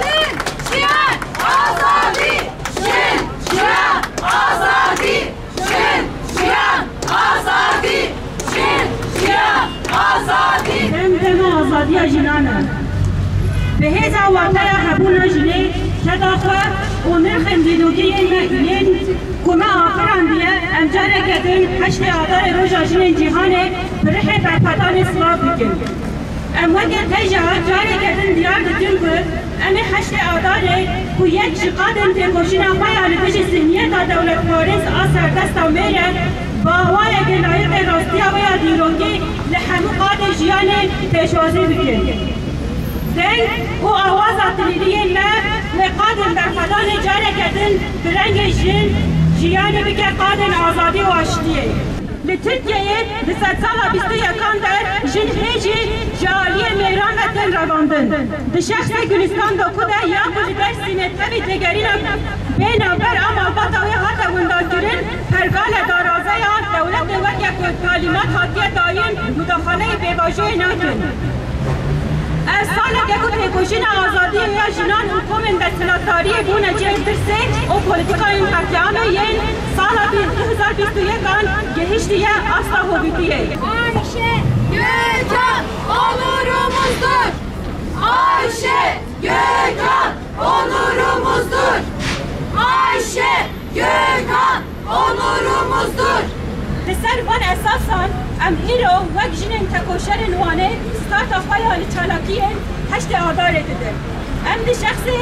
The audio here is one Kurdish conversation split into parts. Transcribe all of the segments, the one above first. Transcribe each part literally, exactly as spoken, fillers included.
Jin, jiyan, azadî! Jin, jiyan, azadî! Jin, jiyan, azadî! Jin, jiyan, azadî! Dem dema azadiya jinan e. Bi hêza wateya hebûna jinê, keda xwe û nirxên dîrokî yên me yên ku me afirandiye, em careke din heştê Adarê Roja Jinên Cîhanê bi rihê berxwedanê silav dikin. Em weke teja careke din diyar dikin ku em ê heştê Adarê ku yek ji qadên têkoşîna xwe ya li dijî zihniyeta dewletparêz a serdesta mêr e, bi awayeke layiqê rastiya wê ya dîrokî li hemû qadên jiyanê pêşwazî bikin. Deng û awaza tilîliyên me wê qadên berxwedanê careke din bi rengê jin, jiyanê bike qadên azadî û aştiyê. Li Tirkiyeyê di sedsala bîst û yekan de jin hê jî ji aliyê mêran ve tên revandin. Di şexsê Gulistan Doku de ya ku li Dêrsimê tevî têgerîna bê navber a malbata wê hate windakirin, pergale daraze ya dewletê weke ku talîmat hatiye dayîn, mudaxaleyê bêvajoyê nakin. Ev salek e ku têkoşîna azadiyê ya jinan û komên desthilatdariyê bûne cihê tirsê û polîtîkayên qetliamê yên sala du hezar bîst û yekan gihiştiye asta hobîtiyê. Ayşe Gökhan onurumuzdur. Ayşe Gökhan onurumuzdur. Ayşe Gökhan onurumuzdur. Li ser van esasan em îro wek jinên tekoşerên Wanê starta xwe ya li çalakiyên heştê Adarê didin. Em di şexsê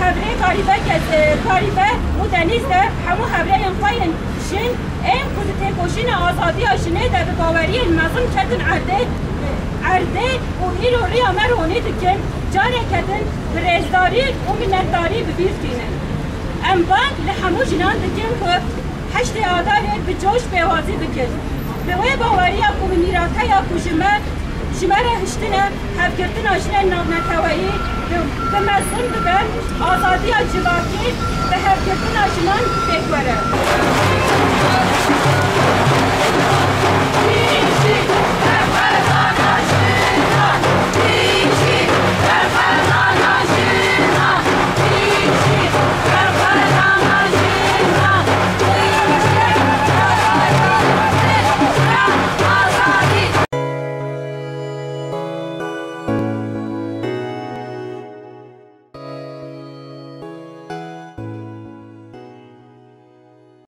hevrê Garîbe Gez-, e, Garîbe û Denîz de hemû hevrêyên xwe yên jin ên ku di têkoşîna azadiya jinê de bi baweriyên mezin ketin erdê, erdê û îro riya me ronî dikin, careke din bi rêzdarî û minnetdarî bi bîr tînin. Em bang li hemû jinan dikin ku heştê Adarê bi coş pêwazî bikin. Bi wê baweriya ku bi mîrata ya ku ji me, ji me re hiştine, hevgirtina jinên navneteweyî bi, bi mezin bibe, azadiya civakî bi hevgirtina jinan pêk were.